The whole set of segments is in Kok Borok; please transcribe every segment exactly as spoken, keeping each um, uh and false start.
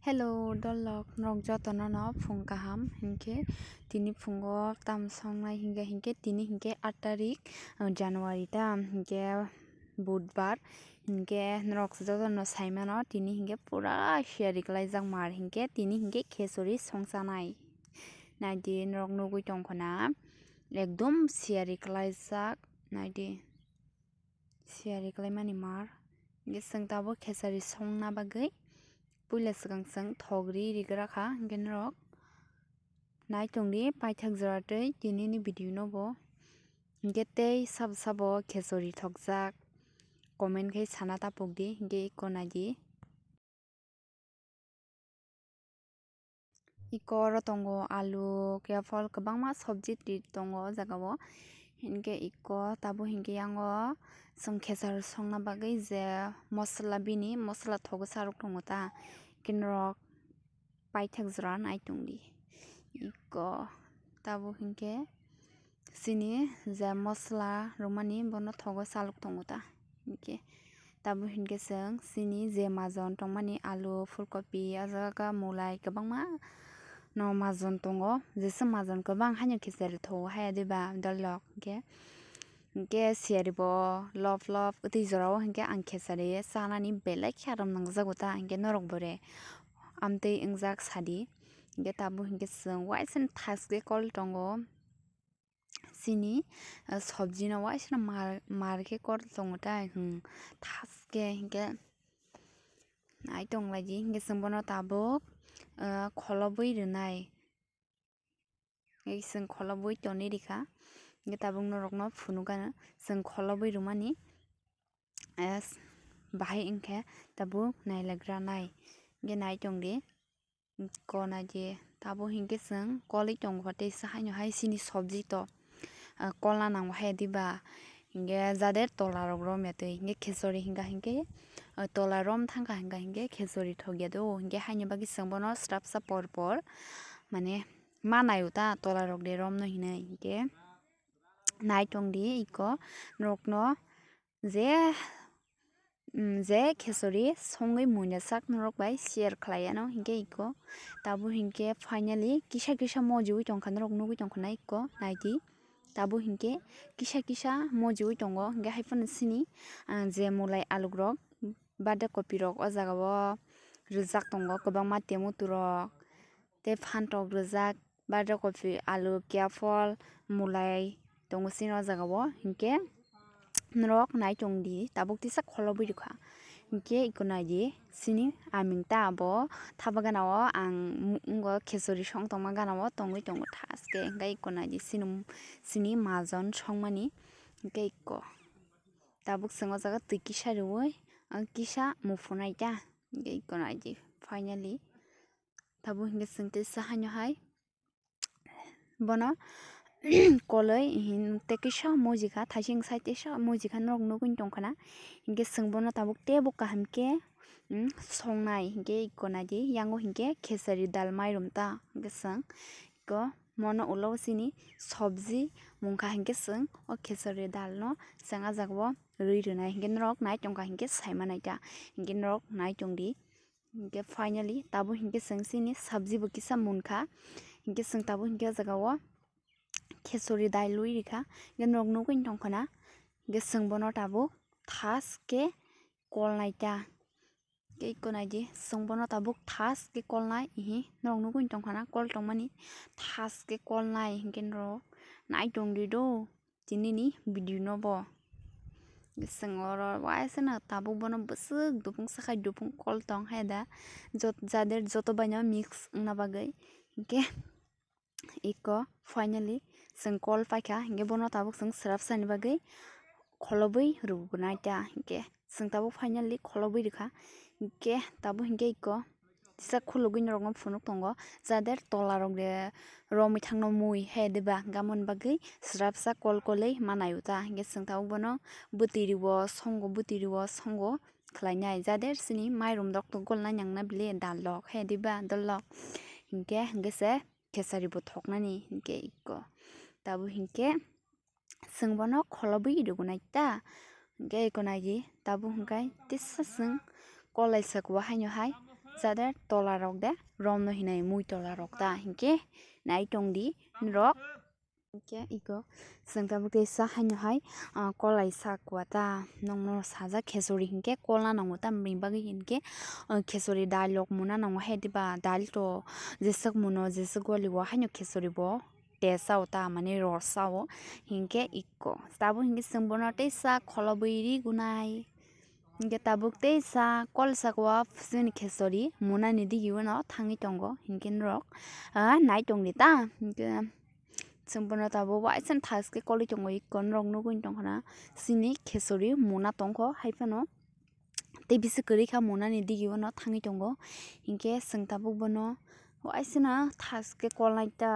Hello, dolok, norok jotono no phung kaham. Hinkhe tini phungo tam songnai hinkhe, hinkhe tini hinkhe aat tarik, uh, January ta, hinkhe Budbar. Hinkhe norok jotono saimano, tini hinkhe pura siyari kwlaijak mar, hinkhe tini hinkhe khechori songchanai. Naidi, norok nugui tongkho na, ekdom siyari kwlaijak. Naidi, siyari kwlaimani mar. Hinkhe chwng tabuk khechari songna bagwi puila swkang chwng thok ri rigra kha. Hinkhe norok nai tongdi paithak jora twi tinini video no bo. Hinkhe tei sabo sabo khechori thokjak, comment khai sana tapukdi. Hinkhe ikko naidi. Ikko oro tongo alu, kephol, kwbangma sobji twi tongo o jaga o. Hinkhe ikko tabuk hinkhe yango chwng khechari songna bagwi je mosola, bini mosola thogo charwk tongo ta. Hinkhe norok paithak jora nai tongdi. Ikko tabuk hinkhe chini je mosola rwmani bono thogo chalwk tongo ta. Hinkhe tabuk hinkhe chwng chini je majon tongmani alu, phulkopi, o jaga mulai kwbangma no majon tongo. Jesa majon kwbang haino khechari thogo haya diba dolok hinkhe. Hinkhe siyari bo love love twi jora o hinkhe ang khechari chanani belai khe aram nangjago ta. Hinkhe norok bo re amtwi wngjak sadi. Hinkhe tabuk hinkhe chwng waisano thaske kol tongo. Chini, ah, sobji no waisano mar, mar khe kol tongo ta, hmm, thaske hinkhe nai tonglaidi. Hinkhe chwng bono tabuk, ah, kholobwi rwnai. Hinkhe chwng kholobwi tonwi rikha. Hinkhe tabuk norokno phunukgano chwng kholobwi rwmani, eh, bahai wngkhe tabuk nailagra nai. Hinkhe nai tongdi. Kona je tabuk hinkhe chwng kolwi tongo teisa haino hai chini sobji to, ah, kolna nango hai diba. Hinkhe jader tola rok rom ya twi hinkhe khechori hinka hinkhe, ah, tola rom thangkha hinka hinkhe khechori thok ya do. Hinkhe haini bagwi chwng bono swrapsa por por mane ma naio ta tola rok de romno hinwi. Hinkhe nai tongdi ikko norokno je, mm, je khechori songwi muinajak norok bai share khlai anw. Hinkhe ikko tabuk hinkhe finally kisa kisa mojiwi tongkha, norok nugwi tongkha na ikko naidi. Tabuk hinkhe kisa kisa mojiwi tongo, hinkhe haiphano chini, ah, je mulai alukrok, bada kopirok o jaga o rijak tongo, kwbangma temuturok tei phantok rijak. Bada kopi, alu, kephol, mulai tongo chini o jaga o. Hinkhe norok nai tongdi, tabuk tisa kholobwi rwkha. Hinkhe iko naidi, chini aming ta abo thapa gana o ang mu-, mungo khechori song tongma gana o tongwi tongo thaske. Hinkhe iko naidi, chini, chini majon songmani. Hinkhe iko tabuk chwng o jaga twi kisa riui, ang kisa muphunai ta. Hinkhe iko naidi, finally. Tabuk hinkhe chwng tei sahaino hai bono koloi hin tei kisa mojikha, thaising side tei kisa mojikha norok nugwi tongkha na. Hinkhe chwng bono tabuk teibo kaham khe, mm, songnai hinkhe iko naidi, yango hinkhe khechari dal mairum ta hinkhe chwng iko mono ulo chini sobji mungkha hinkhe chwng o khechari dal no chwng ah jaga o rwi rwnai hinkhe norok nai tongkha hinkhe sai manai ta hinkhe norok nai tongdi. Hinkhe finally tabuk hinkhe chwng chini sabji bo kisa munkha. Hinkhe chwng tabuk hinkhe o jaga o khechori dal rwi rikha. Hinkhe norok nugwi tongkha na. Hinkhe chwng bono tabuk thaske kolnai ta. Hinkhe iko naidi chwng bono tabuk thaske kolnai. Ihi norok nugwi tongkha na kol tongmani thaske kolnai hinkhe norok nai tongdi do. Tinini video no bo. Chwng oro waisano tabuk bono bwswk dupung sakhai dupung kol tong hai da. Jot-, jader joto baino mix wngna bagwi. Hinkhe iko finally chwng kol paikha. Hinkhe bono tabuk chwng swrapsani bagwi kholobwi rwgwnai ta. Hinkhe chwng tabuk finally kholobwi rwkha. Hinkhe tabuk hinkhe iko Kisa khulugwi norokno phunuk tongo, jader tola rok de romwi thangno mui he de ba, gamon bagwi srapsa kol kolwi manai uta. Hinkhe chwng tabuk bono bwtwi rwo songo, bwtwi rwo songo khlainai, jader chini mairum rok to golnai nangna bile dal rok he de ba, dol rok. Hinkhe, hinkhe se khesari bo thoknani hinkhe ikko. Tabuk hinkhe. Chwng bono kholobwi rwgwnai ta. Hinkhe eko naidi tabuk hinkhe tisa chwng kolaisa kwbo haino hai Chade tola rok de romno hinai mui tola rok ta hinkhe nai tong di norok. Hinkhe iko chwng tabuk tei sa haino hai, ah, kolai sa kua ta nongno sajak khesori hinkhe kolna nango tamni bagwi hinkhe, ah, khesori dal rok muna nango hai diba dal to jeswk muno jeswk goli o haino khesori bo tesa o ta mane rorsa o hinkhe iko tabuk hinkhe chwng bono tei sa kholobwi ri gunai. Hinkhe tabuk tei sa kol saka o chini khesori munani digi o no thangwi tongo hinkhe norok, ah, nai tong di ta. Hinkhe chwng bono tabuk waisa thaske kolwi tongo iko norok nugwi tongkha na chini khesori muna tongkho hai phano tei bisi kwrwi kha munani digi o no thangwi tongo hinkhe chwng tabuk bono waisa thaske kolnai ta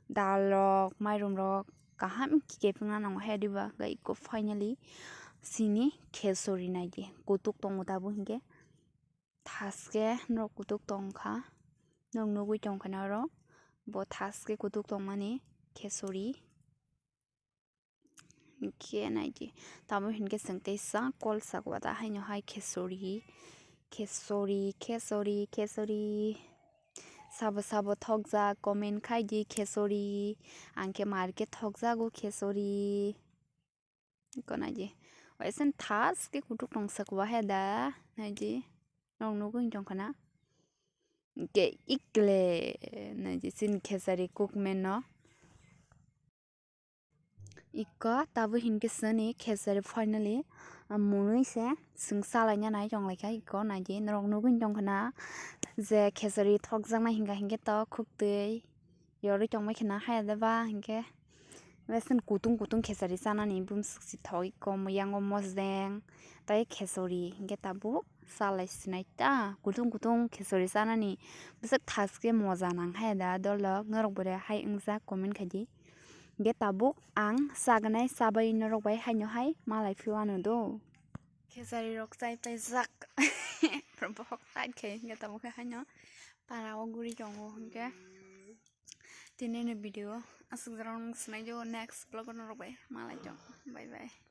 dal rok mairum rok. Kaham khe kepengna nango hai diba ga iko finally chini khesori naidi kutuk tongo tabuk hinkhe thaske norok kutuk tongkha norok nugwi tongkha na oro bo thaske kutuk tongmani khesori hinkhe naidi tamo hinkhe chwng tei sa kol saka o ta haino hai khesori khesori khesori khesori. Sabo sabo thokjak comment khai di khesori. Ang khe mar khe thokjago khesori. Ko naidi. Waisa thaske kutuk tongsa kua he da. Naidi. Nong nugwi tongkha na. Ke ikle. Naidi chini khesari cookman no. Iko tabuk hinkhe chini khesari finally, ah, munui se chwng chalaina nai tonglaikha iko naidi norok nugwi tongkha na je khesari thokjaknai hinka hinkhe to khuktwi yorwi tongbai khana haya da ba hinkhe besen kutung kutung khesari chanani bumswk si thok iko yango mosdeng tei khesari hinkhe tabuk chalai sinai ta kutung kutung khesari chanani bwswk thaske moja nang haya da dolok norok bo re hai wngjak comment khaidi. Hinkhe tabuk ang chagnai chabai norok bai haino hai malai phio ano do. Khesari rok chai paijak. Bohok chai khe hinkhe tabuk khe haino para o guri tongo hinkhe. Tini ni video aswk jora nung sinai jo next vlog o norok bai malai tong. Bye bye.